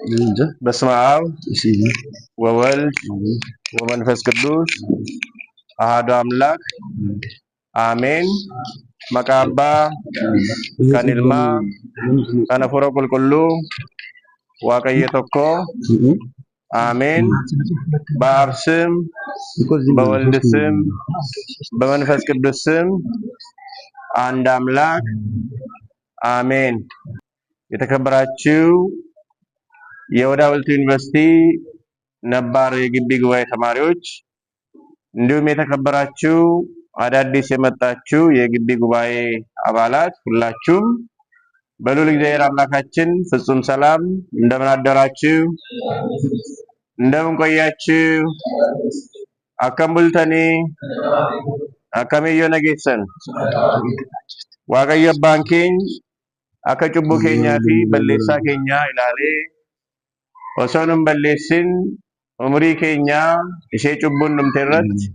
እንጃ። በስመ አብ እሺ ወወልድ ወመንፈስ ቅዱስ አሐዱ አምላክ አሜን። Maqaa Abbaa kan Ilmaa kan Hafuura Qulqulluu Waaqayyo tokko አሜን። በአብ ስም በወልድ ስም በመንፈስ ቅዱስ ስም አንድ አምላክ አሜን። የተከበራችሁ የኦዳ ቡልቲ ዩኒቨርሲቲ ነባር የግቢ ጉባኤ ተማሪዎች፣ እንዲሁም የተከበራችሁ አዳዲስ የመጣችሁ የግቢ ጉባኤ አባላት ሁላችሁም በልዑል እግዚአብሔር አምላካችን ፍጹም ሰላም እንደምን አደራችሁ? እንደምን ቆያችሁ? Akkam bultanii? Akkamiyyoo nageessan? Waaqayyo abbaan keenya akka cubbuu keenyaa fi balleessaa keenyaa ilaalee osoo nun balleessin umurii keenyaa ishee cubbuun dhumte irratti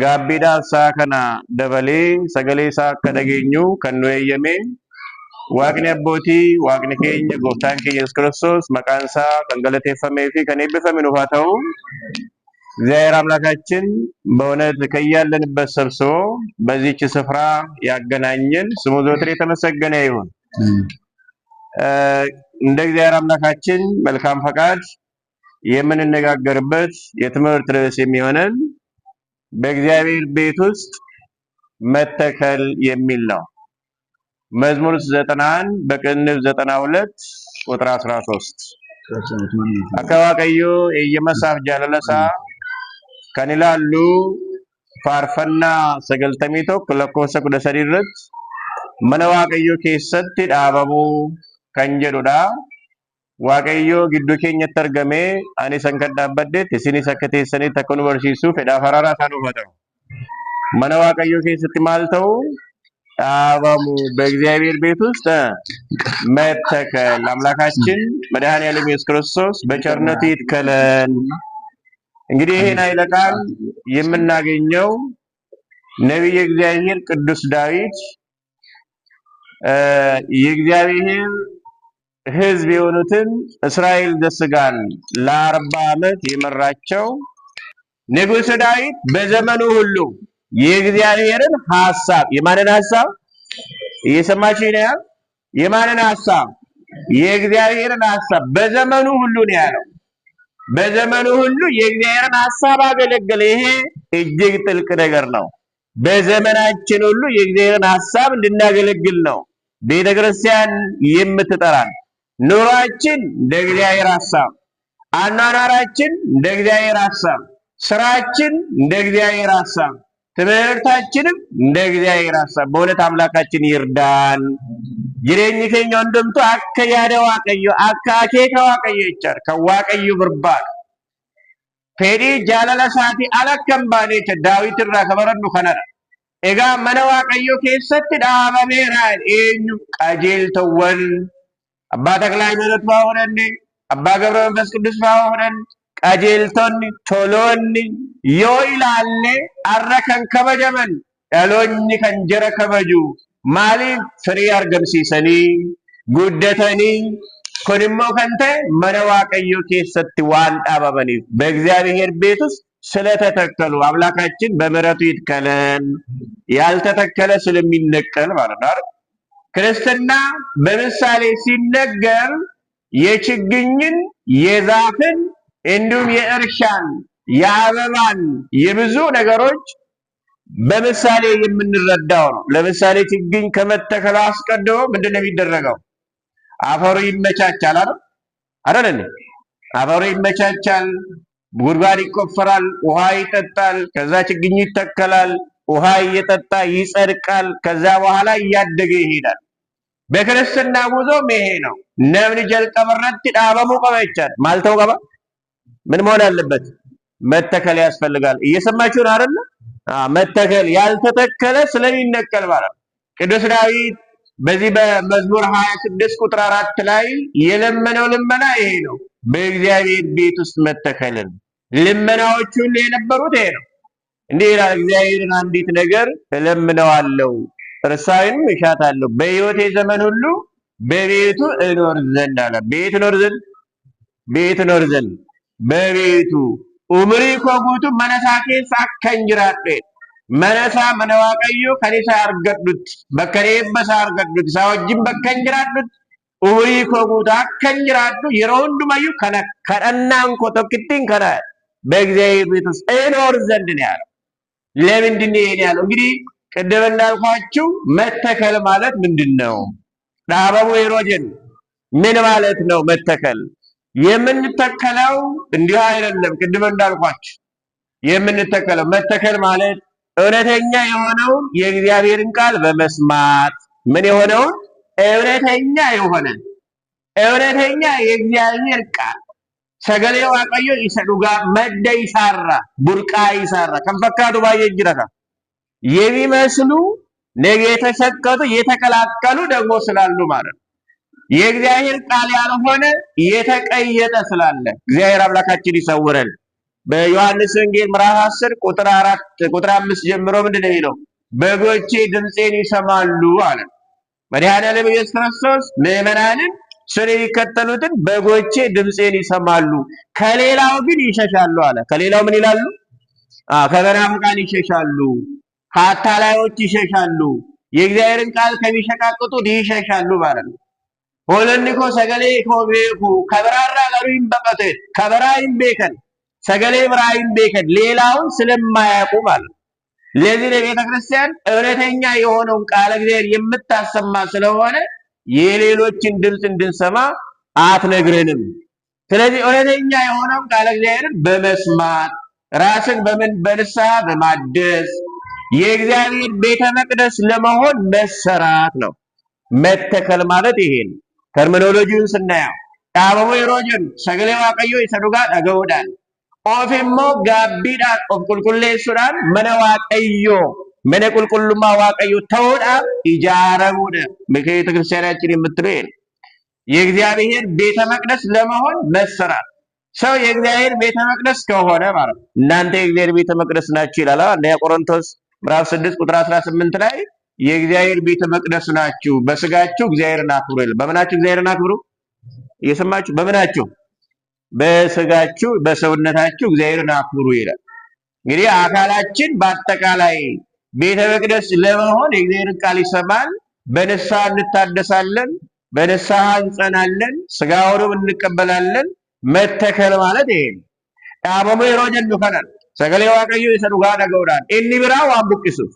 gaabbiidhaaf isaa kana dabalee sagalee isaa akka dhageenyu kan nu eeyyame Waaqni abbootii, Waaqni keenya gooftaan keenya Yesuus Kiristoos maqaan isaa kan galateeffamee fi kan eebbifame nuuf haa ta'u። እግዚአብሔር አምላካችን በእውነት ከያለንበት ሰብስቦ በዚህች ስፍራ ያገናኘን ስሙ ዘወትር የተመሰገነ ይሁን። እንደ እግዚአብሔር አምላካችን መልካም ፈቃድ የምንነጋገርበት የትምህርት ርዕስ የሚሆነን በእግዚአብሔር ቤት ውስጥ መተከል የሚል ነው። መዝሙር 91 በቅንፍ 92 ቁጥር 13 Akka Waaqayyoo eeyyama isaaf jaalala isaa kan ilaallu faarfannaa 91 lakkoofsa 13 irratti mana Waaqayyoo keessatti dhaabamuu kan jedhudha. Waaqayyoo gidduu keenyatti argamee ani isan kan dhaabbadhetti isinis akka teessanitti akka nu barsiisuuf fedhaaf araara isaa nuuf haa ta'u. Mana Waaqayyoo keessatti maal ta'u? dhaabamuu። በእግዚአብሔር ቤት ውስጥ መተከል። አምላካችን መድኃኔዓለም ኢየሱስ ክርስቶስ በቸርነቱ ይትከለን። እንግዲህ ይህን ኃይለ ቃል የምናገኘው ነቢየ እግዚአብሔር ቅዱስ ዳዊት የእግዚአብሔር ሕዝብ የሆኑትን እስራኤል ዘሥጋን ለ40 ዓመት የመራቸው ንጉሥ ዳዊት በዘመኑ ሁሉ የእግዚአብሔርን ሐሳብ፣ የማንን ሐሳብ እየሰማችሁ ነው? የማንን ሐሳብ? የእግዚአብሔርን ሐሳብ በዘመኑ ሁሉ ነው ያለው። በዘመኑ ሁሉ የእግዚአብሔርን ሐሳብ አገለገለ። ይሄ እጅግ ጥልቅ ነገር ነው። በዘመናችን ሁሉ የእግዚአብሔርን ሐሳብ እንድናገለግል ነው ቤተክርስቲያን የምትጠራን። ኑሯችን እንደ እግዚአብሔር ሐሳብ፣ አኗኗራችን እንደ እግዚአብሔር ሐሳብ፣ ስራችን እንደ እግዚአብሔር ሐሳብ፣ ትምህርታችንም እንደ እግዚአብሔር ሐሳብ። በእውነት አምላካችን ይርዳን። Jireenyi keenya hundumtuu akka yaada Waaqayyoo, akka akeeka Waaqayyoo jechaadha. Kan Waaqayyo barbaadu. Fedhii jaalala isaatii ala akka hin baane jecha Daawit irraa kan barannu kanadha. Egaa mana Waaqayyoo keessatti dhaabameera eenyu? Qajeeltowwan Abbaa Takla Haymaanoot fa'aa fudhanne, Abbaa Gabra Manfas Qidduus fa'aa fudhanne, qajeeltonni toloonni yoo ilaalle har'a kan kabajaman dhaloonni kan jara kabaju maaliif firii argamsiisanii guddatanii kun immoo kan ta'e mana Waaqayyoo keessatti waan dhaabamaniif በእግዚአብሔር ቤት ውስጥ ስለተተከሉ አምላካችን በምሕረቱ ይትከለን። ያልተተከለ ስለሚነቀል ማለት ነው አይደል? ክርስትና በምሳሌ ሲነገር የችግኝን፣ የዛፍን፣ እንዲሁም የእርሻን፣ የአበባን፣ የብዙ ነገሮች በምሳሌ የምንረዳው ነው። ለምሳሌ ችግኝ ከመተከሉ አስቀድሞ ምንድን ነው የሚደረገው? አፈሩ ይመቻቻል አይደል? አይደል እንዴ? አፈሩ ይመቻቻል፣ ጉድጓድ ይቆፈራል፣ ውሃ ይጠጣል፣ ከዛ ችግኙ ይተከላል፣ ውሃ እየጠጣ ይጸድቃል። ከዛ በኋላ እያደገ ይሄዳል። በክርስትና ጉዞም ይሄ ነው። Namni jalqabarratti dhaabamuu qaba jechaadha. Maal ta'uu qaba? ምን መሆን አለበት? መተከል ያስፈልጋል። እየሰማችሁ ነው አይደል? መተከል፣ ያልተተከለ ስለሚነቀል ማለት ነው። ቅዱስ ዳዊት በዚህ በመዝሙር 26 ቁጥር 4 ላይ የለመነው ልመና ይሄ ነው። በእግዚአብሔር ቤት ውስጥ መተከልን። ልመናዎቹ ሁሉ የነበሩት ይሄ ነው። እንዲህ ይላል፣ እግዚአብሔርን አንዲት ነገር እለምነዋለሁ፣ እርሷንም እሻታለሁ፣ በሕይወቴ ዘመን ሁሉ በቤቱ እኖር ዘንድ አለ። ቤት እኖር ዘንድ። ቤት እኖር ዘንድ በቤቱ umurii koo guutuu mana isaa keessa akkan jiraadhe, mana isaa, mana Waaqayyoo kan isa argadhutti, bakka eebba isaa argadhutti, isaa wajjin bakka hin jiraadhutti, umurii koo guutuu akkan jiraadhu, yeroo hundumayyuu kana kadhannaan koo tokkittiin kana በእግዚአብሔር ቤት ውስጥ እኖር ዘንድ ነው ያለው። ለምንድን ነው ይሄን ያለው? እንግዲህ ቅድም እንዳልኳችሁ መተከል ማለት ምንድን ነው? Dhaabamuu yeroo jennu ምን ማለት ነው? መተከል የምንተከለው እንዲሁ አይደለም። ቅድም እንዳልኳችሁ የምንተከለው፣ መተከል ማለት እውነተኛ የሆነውን የእግዚአብሔርን ቃል በመስማት፣ ምን የሆነውን? እውነተኛ የሆነ፣ እውነተኛ የእግዚአብሔር ቃል፣ sagalee Waaqayyoo isa dhugaa, madda isaarraa, burqaa isaarraa kan fakkaatu baay'ee jira የሚመስሉ፣ ነገ የተሸቀጡ፣ የተቀላቀሉ ደግሞ ስላሉ ማለት ነው። የእግዚአብሔር ቃል ያልሆነ፣ የተቀየጠ ስላለ እግዚአብሔር አምላካችን ይሰውረን። በዮሐንስ ወንጌል ምዕራፍ 10 ቁጥር 4፣ ቁጥር 5 ጀምሮ ምንድን ነው የሚለው? በጎቼ ድምፄን ይሰማሉ አለ። መድኃኔዓለም ኢየሱስ ክርስቶስ ምዕመናንን፣ እሱን የሚከተሉትን፣ በጎቼ ድምፄን ይሰማሉ፣ ከሌላው ግን ይሸሻሉ አለ። ከሌላው ምን ይላሉ? ከመናፍቃን ይሸሻሉ፣ ከአታላዮች ይሸሻሉ፣ የእግዚአብሔርን ቃል ከሚሸቃቅጡት ይሸሻሉ ማለት ነው። Hoolonni koo sagalee koo beeku, ka biraarraa garuu hin baqatu. Ka biraa hin beekan, sagalee biraa hin beekan, ሌላውን ስለማያውቁ ማለት ነው። ለዚህ ለቤተ ክርስቲያን እውነተኛ የሆነውን ቃለ እግዚአብሔር የምታሰማ ስለሆነ የሌሎችን ድምፅ እንድንሰማ አትነግረንም። ስለዚህ እውነተኛ የሆነውን ቃለ እግዚአብሔርን በመስማት፣ ራስን በምን፣ በንስሐ በማደስ የእግዚአብሔር ቤተ መቅደስ ለመሆን መሰራት ነው። መተከል ማለት ይሄ ነው። Terminology ውን ስናየው dhaabamuu yeroo jennu sagalee Waaqayyoo isa dhugaa dhaga'uudhaan, of immoo gaabbiidhaan of qulqulleessuudhaan mana Waaqayyoo, mana qulqullummaa Waaqayyoo ta'uudhaaf ijaaramuudha. ቤተ ክርስቲያናችን የምትለው ይሄ ነው። የእግዚአብሔር ቤተ መቅደስ ለመሆን መሰራት። ሰው የእግዚአብሔር ቤተ መቅደስ ከሆነ ማለት ነው። እናንተ የእግዚአብሔር ቤተ መቅደስ ናችሁ ይላል። አንደኛ ቆሮንቶስ ምዕራፍ 6 ቁጥር 18 ላይ የእግዚአብሔር ቤተ መቅደስ ናችሁ፣ በስጋችሁ እግዚአብሔርን አክብሩ ይላል። በምናችሁ እግዚአብሔርን አክብሩ? እየሰማችሁ? በምናችሁ? በስጋችሁ፣ በሰውነታችሁ እግዚአብሔርን አክብሩ ይላል። እንግዲህ አካላችን በአጠቃላይ ቤተ መቅደስ ለመሆን የእግዚአብሔርን ቃል ይሰማል። በንስሐ እንታደሳለን፣ በንስሐ እንጸናለን፣ ስጋውንም እንቀበላለን። መተከል ማለት ይሄ ነው። Dhaabamuu yeroo jennu kana sagalee Waaqayyoo isa dhugaa dhaga'uudhaan, inni biraa waan buqqisuuf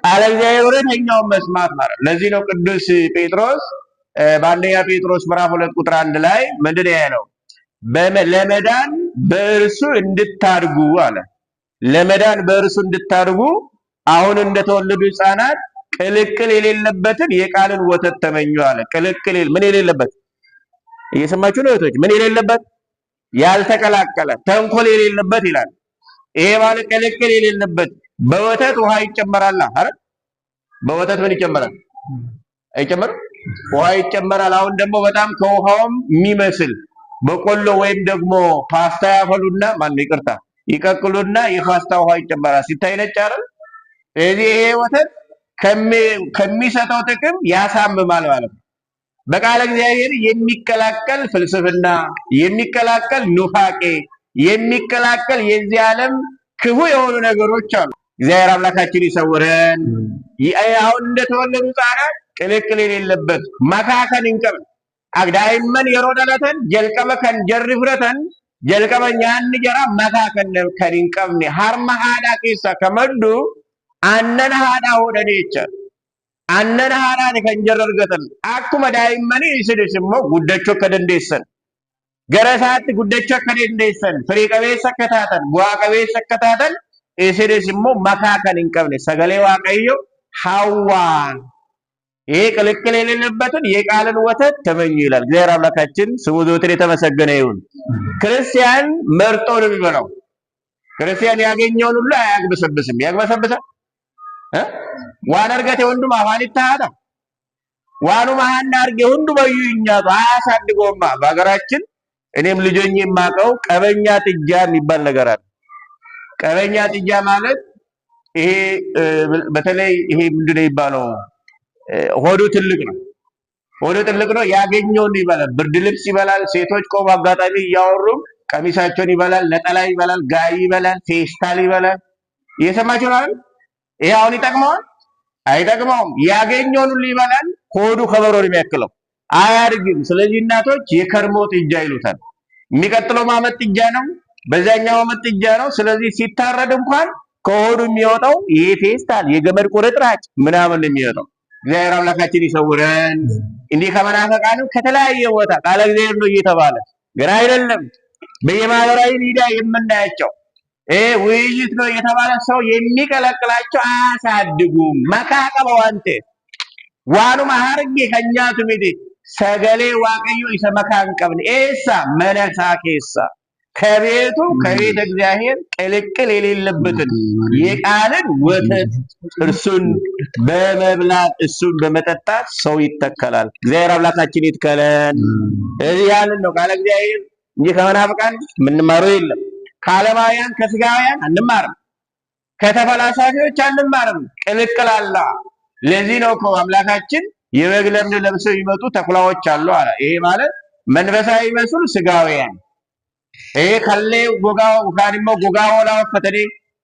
ቃለ እግዚአብሔር እውነተኛውን መስማት ማለት ነው። ለዚህ ነው ቅዱስ ጴጥሮስ በአንደኛ ጴጥሮስ ምዕራፍ 2 ቁጥር 1 ላይ ምንድን ነው ያለው? ለመዳን በእርሱ እንድታድጉ አለ። ለመዳን በእርሱ እንድታድጉ አሁን እንደተወለዱ ሕፃናት ቅልቅል የሌለበትን የቃልን ወተት ተመኙ አለ። ቅልቅል ምን የሌለበት? እየሰማችሁ ነው እህቶች? ምን የሌለበት? ያልተቀላቀለ፣ ተንኮል የሌለበት ይላል። ይሄ ማለት ቅልቅል የሌለበት። በወተት ውሃ ይጨመራል አይደል? በወተት ምን ይጨመራል? አይጨመርም? ውሃ ይጨመራል። አሁን ደግሞ በጣም ከውሃውም የሚመስል በቆሎ ወይም ደግሞ ፓስታ ያፈሉና፣ ማነው፣ ይቅርታ፣ ይቀቅሉና የፓስታ ውሃ ይጨመራል። ሲታይ ነጭ አይደል? ስለዚህ ይሄ ወተት ከሚሰጠው ጥቅም ያሳምማል ማለት ነው። በቃለ እግዚአብሔር የሚቀላቀል ፍልስፍና፣ የሚቀላቀል ኑፋቄ፣ የሚቀላቀል የዚህ ዓለም ክፉ የሆኑ ነገሮች አሉ። እግዚአብሔር አምላካችን ይሰውረን። አሁን እንደተወለዱ ሕፃናት ቅልቅል የሌለበት፣ makaa kan hin qabne, daa'imman yeroo dhalatan jalqaba kan jarri fudhatan, jalqaba nyaanni jara makaa kan hin qabne, harma haadhaa keessaa kan maddu aannan haadhaa hodhanii jechaadha. Aannan haadhaati kan jarri argatan. Akkuma daa'immanii isinis immoo guddachuu akka dandeessan, gara isaatti guddachuu akka dandeessan, firii qabeessa akka taatan, bu'aa qabeessa akka taatan, isinis immoo makaa kan hin qabne sagalee Waaqayyo hawwaa. ይሄ ቅልቅል የሌለበትን የቃልን ወተት ተመኙ ይላል። እግዚአብሔር አምላካችን ስሙ ዘወትር የተመሰገነ ይሁን። ክርስቲያን መርጦ ነው የሚበላው። ክርስቲያን ያገኘውን ሁሉ አያግበሰብስም። ያግበሰብሳል? እ? Waan argate hundumaa afaanitti haata. Waanuma ሀና arge hundumayyuu hin nyaatu, አያሳድገውማ። በሀገራችን እኔም ልጅ ሆኜ የማውቀው ቀበኛ ጥጃ የሚባል ነገር አለ። ቀበኛ ጥጃ ማለት ይሄ በተለይ ይሄ ምንድን ነው የሚባለው? ሆዱ ትልቅ ነው። ሆዱ ትልቅ ነው። ያገኘውን ይበላል። ብርድ ልብስ ይበላል። ሴቶች ቆሞ አጋጣሚ እያወሩ ቀሚሳቸውን ይበላል፣ ነጠላ ይበላል፣ ጋቢ ይበላል፣ ፌስታል ይበላል። እየሰማችሁ ነው አይደል? ይሄ አሁን ይጠቅመዋል? አይጠቅመውም። ያገኘውን ሁሉ ይበላል። ሆዱ ከበሮ ነው የሚያክለው፣ አያድግም። ስለዚህ እናቶች የከርሞ ጥጃ ይሉታል። የሚቀጥለው ዓመት ጥጃ ነው፣ በዛኛው ዓመት ጥጃ ነው። ስለዚህ ሲታረድ እንኳን ከሆዱ የሚወጣው ይሄ ፌስታል፣ የገመድ ቁርጥራጭ ምናምን ነው የሚወጣው። እግዚአብሔር አምላካችን ይሰውረን። እንዲህ ከመናፈቃንም ከተለያየ ቦታ ቃለ እግዚአብሔር ነው እየተባለ ግን አይደለም። በየማህበራዊ ሚዲያ የምናያቸው ይሄ ውይይት ነው እየተባለ ሰው የሚቀለቅላቸው አያሳድጉም። መካቀበው አንተ ዋኑማ ሀርጌ ከኛቱ ሚቲ ሰገሌ ዋቀዮ ይሰመካን ቀብን ኤሳ መነሳ ኬሳ ከቤቱ ከቤተ እግዚአብሔር ቅልቅል የሌለበትን የቃልን ወተት እርሱን በመብላት እሱን በመጠጣት ሰው ይተከላል። እግዚአብሔር አምላካችን ይትከለን። ስለዚህ ያንን ነው ቃለ እግዚአብሔር እንጂ ከመናፍቃን የምንማረው የለም። ከዓለማውያን ከስጋውያን አንማርም። ከተፈላሳፊዎች አንማርም። ቅልቅል አለ። ለዚህ ነው እኮ አምላካችን የበግ ለምድ ለብሰው የሚመጡ ተኩላዎች አሉ አለ። ይሄ ማለት መንፈሳዊ ይመስሉ ስጋውያን ይሄ ከሌ ጎጋ ካኒሞ ጎጋ ሆላ ፈተኒ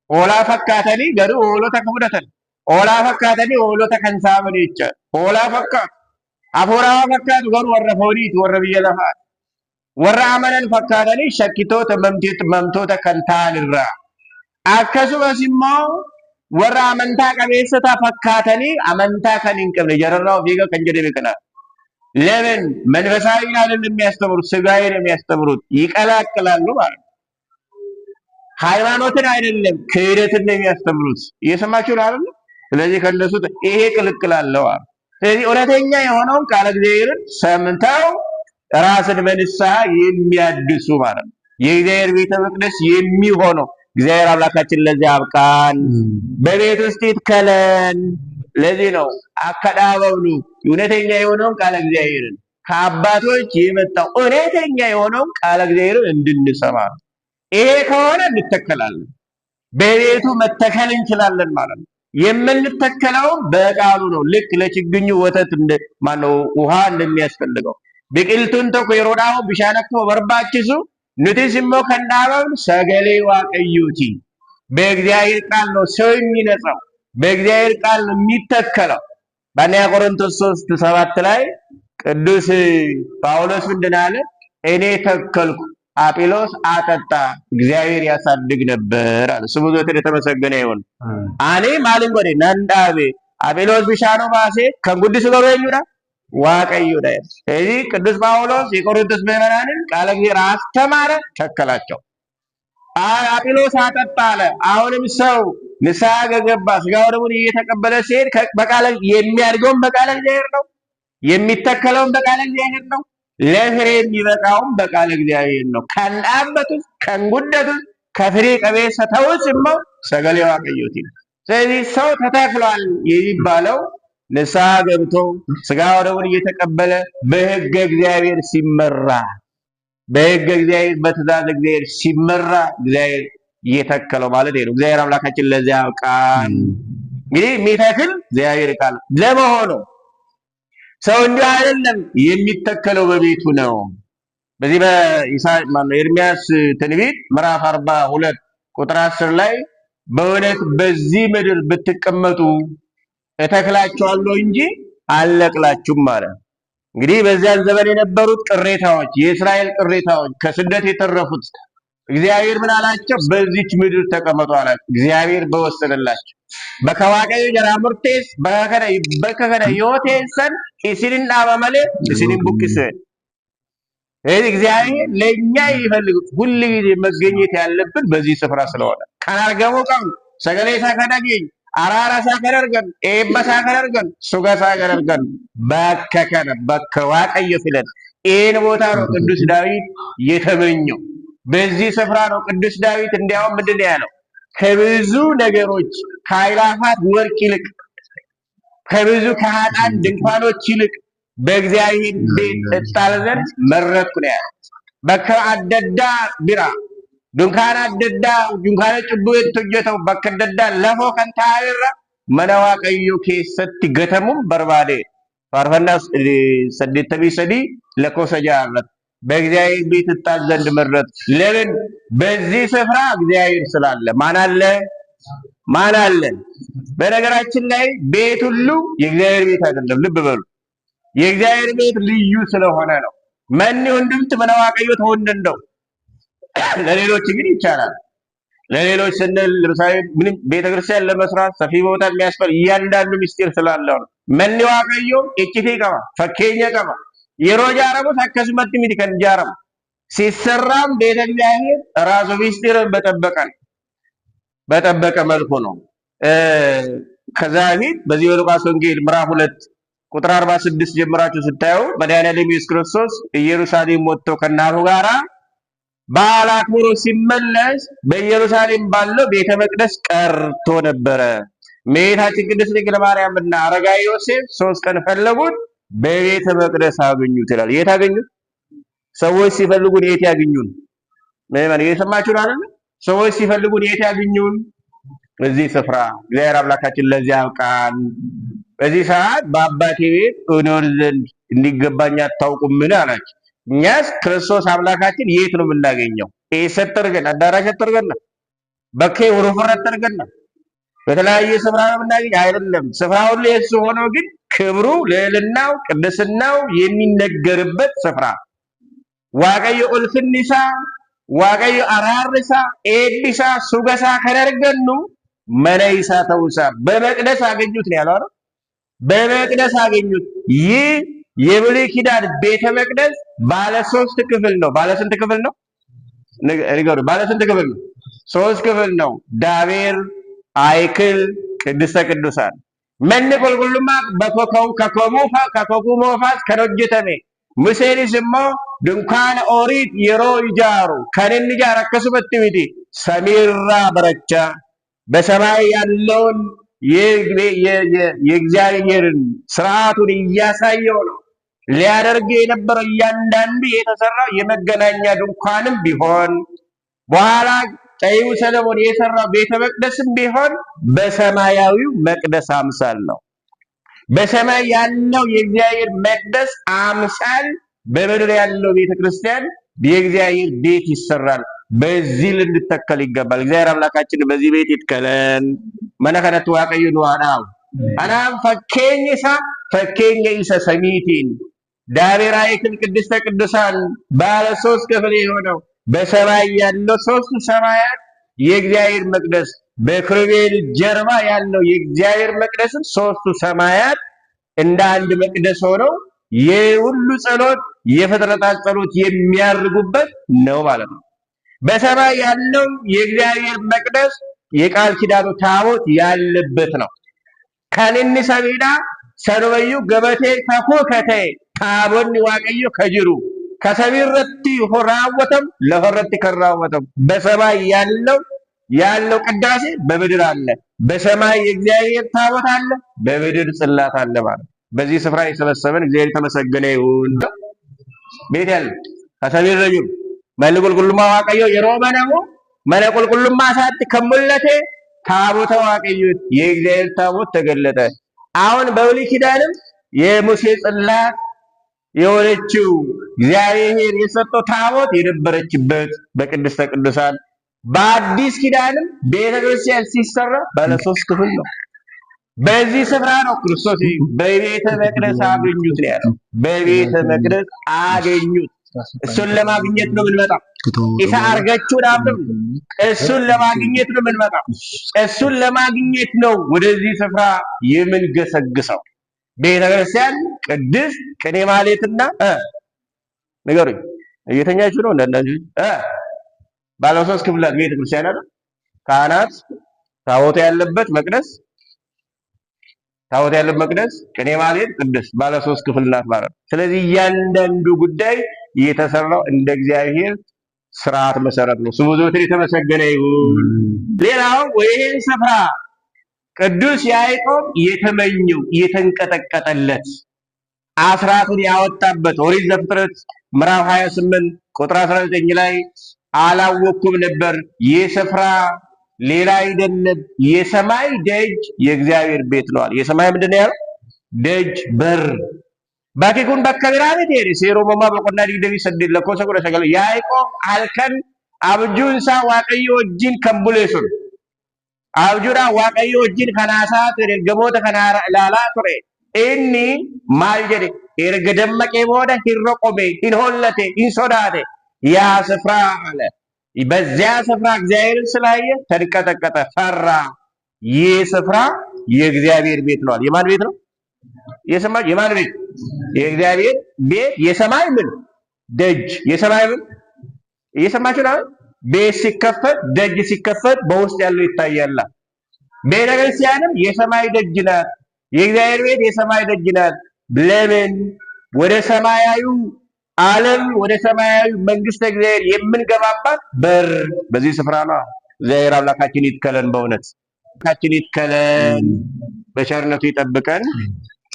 ሆላ ፈካተኒ ገሩ ሆሎታ ከሙደተን ሆላ ፈካተኒ ሆሎታ ከንሳመን ይቸ ሆላ ፈካቱ አፎራ ፈካቱ ገሩ ወረ ፎኒት ወረ ብየ ለፋት ወረ አመነን ፈካተኒ ሸኪቶተ መምቶተ ከንታንራ akkasumas immoo warra amantaa qabeessota fakkaatanii amantaa kan hin qabne jararraa of eegaa kan jedhame kana ለምን መንፈሳዊ አይደለም የሚያስተምሩት፣ ስጋዊ ነው የሚያስተምሩት። ይቀላቅላሉ ማለት ነው። ሃይማኖትን አይደለም ክህደትን ነው የሚያስተምሩት። እየሰማችሁ ነው አይደል? ስለዚህ ከነሱ ይሄ ቅልቅል አለው አለ። ስለዚህ እውነተኛ የሆነውን ቃለ እግዚአብሔርን ሰምተው ራስን በንስሐ የሚያድሱ ማለት ነው። የእግዚአብሔር ቤተ መቅደስ የሚሆነው እግዚአብሔር አምላካችን ለዚህ አብቃን። በቤት ውስጥ ይትከለን። ለዚህ ነው አከዳበብሉ እውነተኛ የሆነውን ቃለ እግዚአብሔርን ከአባቶች የመጣው እውነተኛ የሆነውን ቃለ እግዚአብሔርን እንድንሰማ ነው። ይሄ ከሆነ እንተከላለን። በቤቱ መተከል እንችላለን ማለት ነው። የምንተከለው በቃሉ ነው። ልክ ለችግኙ ወተት እንደ ማነው ውሃ እንደሚያስፈልገው biqiltuun tokko yeroo dhaabu bishaan akkuma barbaachisu nutis immoo kan dhaabamnu sagalee Waaqayyooti. በእግዚአብሔር ቃል ነው ሰው የሚነጻው፣ በእግዚአብሔር ቃል ነው የሚተከለው። በአንደኛ ቆሮንቶስ 3:7 ላይ ቅዱስ ጳውሎስ ምንድን አለ? እኔ ተከልኩ፣ አጲሎስ አጠጣ፣ እግዚአብሔር ያሳድግ ነበር አለ። ስሙ ዘወትር የተመሰገነ ይሁን። አኔ maalin godhe nan dhaabe አጲሎስ bishaan obaase kan guddisu garuu eenyudha? Waaqayyoodha። ስለዚህ ቅዱስ ጳውሎስ የቆሮንቶስ ምዕመናንን ቃለ እግዚአብሔር አስተማረ፣ ተከላቸው። አጲሎስ አጠጣ አለ። አሁንም ሰው ንስሐ ከገባ ስጋ ወደሙን እየተቀበለ ሲሄድ በቃለ የሚያድገውም በቃለ እግዚአብሔር ነው፣ የሚተከለውም በቃለ እግዚአብሔር ነው፣ ለፍሬ የሚበቃውም በቃለ እግዚአብሔር ነው። kan dhaabbatus kan guddatus ka firii qabeessa ta'us immoo sagalee Waaqayyooti። ስለዚህ ሰው ተተክሏል የሚባለው ንስሐ ገብቶ ስጋ ወደሙን እየተቀበለ በሕገ እግዚአብሔር ሲመራ በሕገ እግዚአብሔር በትእዛዝ እግዚአብሔር ሲመራ እግዚአብሔር እየተከለው ማለት ነው። እግዚአብሔር አምላካችን ለዚያ ያብቃን። እንግዲህ የሚተክል እግዚአብሔር ቃል ለመሆኑ ሰው እንዲሁ አይደለም የሚተከለው በቤቱ ነው። በዚህ በኢሳይያስ ማነው ኤርሚያስ ትንቢት ምዕራፍ 42 ቁጥር 10 ላይ በእውነት በዚህ ምድር ብትቀመጡ እተክላችኋለሁ እንጂ አልነቅላችሁም አለ። እንግዲህ በዚያን ዘመን የነበሩት ቅሬታዎች፣ የእስራኤል ቅሬታዎች ከስደት የተረፉት እግዚአብሔር ምን አላቸው? በዚች ምድር ተቀመጡ አላቸው። እግዚአብሔር በወሰነላቸው bakka Waaqayyo jaraa murteesse bakka kana yoo teessan isinin dhaaba malee isinin buqqise። ስለዚህ እግዚአብሔር ለእኛ ይፈልግ ሁል ጊዜ መገኘት ያለብን በዚህ ስፍራ ስለሆነ kan argamuu qabnu sagalee isaa kan dhageenyu araara isaa kan argannu eebba isaa kan argannu suga isaa kan argannu bakka kana bakka Waaqayyo filate ይህን ቦታ ነው ቅዱስ ዳዊት የተመኘው። በዚህ ስፍራ ነው ቅዱስ ዳዊት እንዲያውም ምንድን ነው ያለው? ከብዙ ነገሮች ከአእላፋት ወርቅ ይልቅ ከብዙ ከኃጥአን ድንኳኖች ይልቅ በእግዚአብሔር ቤት እጣል ዘንድ መረጥኩ ነው ያለው። bakka adda addaa bira dunkaana adda addaa dunkaana cubbuu itti hojjetamu bakka adda addaa lafoo kan taa'e irra mana Waaqayyoo keessatti gatamuun barbaade. Faarfannaa 83 lakkoofsa 6 irratti በእግዚአብሔር ቤት እጣል ዘንድ መረጥ። ለምን? በዚህ ስፍራ እግዚአብሔር ስላለ። ማን አለ? ማን አለ? በነገራችን ላይ ቤት ሁሉ የእግዚአብሔር ቤት አይደለም። ልብ በሉ። የእግዚአብሔር ቤት ልዩ ስለሆነ ነው። Manni hundumti mana Waaqayyoo ta'uu hin danda'u። ለሌሎች ግን ይቻላል። ለሌሎች ስንል ለምሳሌ ምንም ቤተክርስቲያን ለመስራት ሰፊ ቦታ የሚያስፈልግ እያንዳንዱ ምስጢር ስላለው ነው። Manni Waaqayyoo iccitii qaba, fakkeenya qaba. Yeroo ijaaramus akkasumatti miti kan ijaaramu. ሲሰራም ቤተ እግዚአብሔር ራሱ ምስጢርን በጠበቀ ነው፣ በጠበቀ መልኩ ነው። ከዛ በፊት በዚህ በሉቃስ ወንጌል ምዕራፍ 2 ቁጥር 46 ጀምራችሁ ስታዩ መድኃኔዓለም ኢየሱስ ክርስቶስ ኢየሩሳሌም ወጥቶ ከእናቱ ጋራ በዓል አክብሮ ሲመለስ በኢየሩሳሌም ባለው ቤተ መቅደስ ቀርቶ ነበረ። እመቤታችን ቅድስት ድንግል ማርያም እና አረጋዊ ዮሴፍ 3 ቀን ፈለጉት፣ በቤተ መቅደስ አገኙት ይላል። የት አገኙት? ሰዎች ሲፈልጉን የት ያገኙን? ምዕመናን እየሰማችሁ ነው አይደል? ሰዎች ሲፈልጉን የት ያገኙን? እዚህ ስፍራ። እግዚአብሔር አምላካችን ለዚህ ያብቃን። በዚህ ሰዓት በአባቴ ቤት እኖር ዘንድ እንዲገባኝ አታውቁምን አላቸው። እኛስ ክርስቶስ አምላካችን የት ነው የምናገኘው? Eessatti arganna? Addaraashatti arganna? Bakkee ወሮፈረtti arganna? በተለያየ ስፍራ ነው የምናገኝ? አይደለም። ስፍራ ሁሉ የእሱ ሆኖ ግን ክብሩ፣ ልዕልናው፣ ቅድስናው የሚነገርበት ስፍራ፣ Waaqayyo ulfinni isaa, Waaqayyo araarri isaa, eebbi isaa, suga isaa kan argannu mana isaa ta'uu isaa በመቅደስ አገኙት ነው ያለው አይደል? በመቅደስ አገኙት። ይህ የብሉይ ኪዳን ቤተ መቅደስ ባለ 3 ክፍል ነው። ባለ ስንት ክፍል ነው? ንገሩ። ባለ ስንት ክፍል ነው? 3 ክፍል ነው። ዳቤር፣ አይክል፣ ቅድስተ ቅዱሳን። Manni qulqullummaa በኮከው ከከሙፋ ከከኩ moofaas kan hojjetame Museenis immoo dunkaana Ooriit yeroo ijaaru kan inni ijaaru akkasumatti miti, samiirraa barachaa በሰማይ ያለውን የእግዚአብሔርን ስርዓቱን እያሳየው ነው ሊያደርግ የነበረው። እያንዳንዱ የተሰራው የመገናኛ ድንኳንም ቢሆን፣ በኋላ ጠቢቡ ሰለሞን የሰራው ቤተ መቅደስም ቢሆን በሰማያዊው መቅደስ አምሳል ነው። በሰማይ ያለው የእግዚአብሔር መቅደስ አምሳል በምድር ያለው ቤተክርስቲያን የእግዚአብሔር ቤት ይሰራል። በዚህ ልንተከል ይገባል። እግዚአብሔር አምላካችን በዚህ ቤት ይትከለን። Mana kanatti Waaqayyo nu haa dhaabu. Kanaaf fakkeenyi isaa fakkeenya isa samiitiin ዳቤር አይክል ቅድስተ ቅዱሳን ባለ 3 ክፍል የሆነው በሰማይ ያለው 3ቱ ሰማያት የእግዚአብሔር መቅደስ፣ በክሩቤል ጀርባ ያለው የእግዚአብሔር መቅደስም 3ቱ ሰማያት እንደ አንድ መቅደስ ሆነው የሁሉ ጸሎት የፍጥረታት ጸሎት የሚያርጉበት ነው ማለት ነው። በሰማይ ያለው የእግዚአብሔር መቅደስ የቃል ኪዳኑ ታቦት ያለበት ነው። Kan inni samiidha sanumayyuu gabatee kakuu ka ta'e taabonni Waaqayyo ka jiru ka samiirratti raawwatamu lafarratti kan raawwatamu በሰማይ ያለው ቅዳሴ በምድር አለ። በሰማይ የእግዚአብሔር ታቦት አለ፣ በምድር ጽላት አለ ማለት። በዚህ ስፍራ የሰበሰበን እግዚአብሔር የተመሰገነ ይሁን። ቤት ያለ ka samiirra jiru manni qulqullummaa Waaqayyoo yeroo banamu mana qulqullummaa isaatti kan mul'ate ታቦተ Waaqayyo የእግዚአብሔር ታቦት ተገለጠ። አሁን በብሉይ ኪዳንም የሙሴ ጽላት የሆነችው እግዚአብሔር የሰጠው ታቦት የነበረችበት በቅድስተ ቅዱሳን፣ በአዲስ ኪዳንም ቤተክርስቲያን ሲሰራ ባለ 3 ክፍል ነው። በዚህ ስፍራ ነው ክርስቶስ በቤተ መቅደስ አገኙት ነው ያለው። በቤተ መቅደስ አገኙት። እሱን ለማግኘት ነው የምንመጣው። Isa argachuudhaaf ነው። እሱን ለማግኘት ነው የምንመጣው። እሱን ለማግኘት ነው ወደዚህ ስፍራ የምንገሰግሰው። ቤተክርስቲያን ቅድስት፣ ቅኔ ማህሌትና ንገሩኝ፣ እየተኛችሁ ነው እንደነዚህ ባለ 3 ክፍል ናት ቤተክርስቲያን አይደል? ካህናት፣ ታቦት ያለበት መቅደስ፣ ታቦት ያለበት መቅደስ፣ ቅኔ ማህሌት፣ ቅድስት፣ ባለ 3 ክፍል ናት ማለት ነው። ስለዚህ እያንዳንዱ ጉዳይ የተሰራው እንደ እግዚአብሔር ስርዓት መሰረት ነው። ስሙ ዘወትር የተመሰገነ ይሁን። ሌላው ይህን ስፍራ ቅዱስ ያዕቆብ የተመኘው የተንቀጠቀጠለት አስራቱን ያወጣበት ኦሪት ዘፍጥረት ምዕራፍ 28 ቁጥር 19 ላይ አላወኩም ነበር፣ ይህ ስፍራ ሌላ አይደለም የሰማይ ደጅ የእግዚአብሔር ቤት ነው አለ። የሰማይ ምንድን ነው ያለው? ደጅ፣ በር። Bakki kun bakka biraa miti jedhe. Seera Uumamaa boqonnaa 28 lakkoofsa 19. Yaaqoob halkan abjuun isaa Waaqayyo wajjin kan bule sun, abjuudhaan Waaqayyo wajjin kan haasaa ture, ergamoota kan ilaalaa ture, inni maal jedhe? Erga dammaqee booda hin roqome, hin hollate, hin sodaate. ያ ስፍራ አለ፣ በዚያ ስፍራ እግዚአብሔርን ስላየ ተንቀጠቀጠ፣ ፈራ። ይህ ስፍራ የእግዚአብሔር ቤት ነው አለ። የማን ቤት ነው? የሰማይ የማን ቤት? የእግዚአብሔር ቤት። የሰማይ ምን ደጅ? የሰማይ ምን፣ እየሰማችሁ ነው? ቤት ሲከፈት፣ ደጅ ሲከፈት በውስጥ ያለው ይታያል። ቤተ ክርስቲያንም የሰማይ ደጅ ናት። የእግዚአብሔር ቤት የሰማይ ደጅ ናት። ለምን? ወደ ሰማያዊ ዓለም፣ ወደ ሰማያዊ መንግስተ እግዚአብሔር የምንገባባት በር በዚህ ስፍራ ነው። እግዚአብሔር አምላካችን ይትከለን፣ በእውነት አምላካችን ይትከለን፣ በቸርነቱ ይጠብቀን።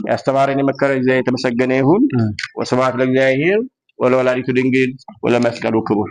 ያስተማረን የመከረን እግዚአብሔር የተመሰገነ ይሁን። ወስብሐት ለእግዚአብሔር ወለወላዲቱ ድንግል ወለመስቀሉ ክቡር።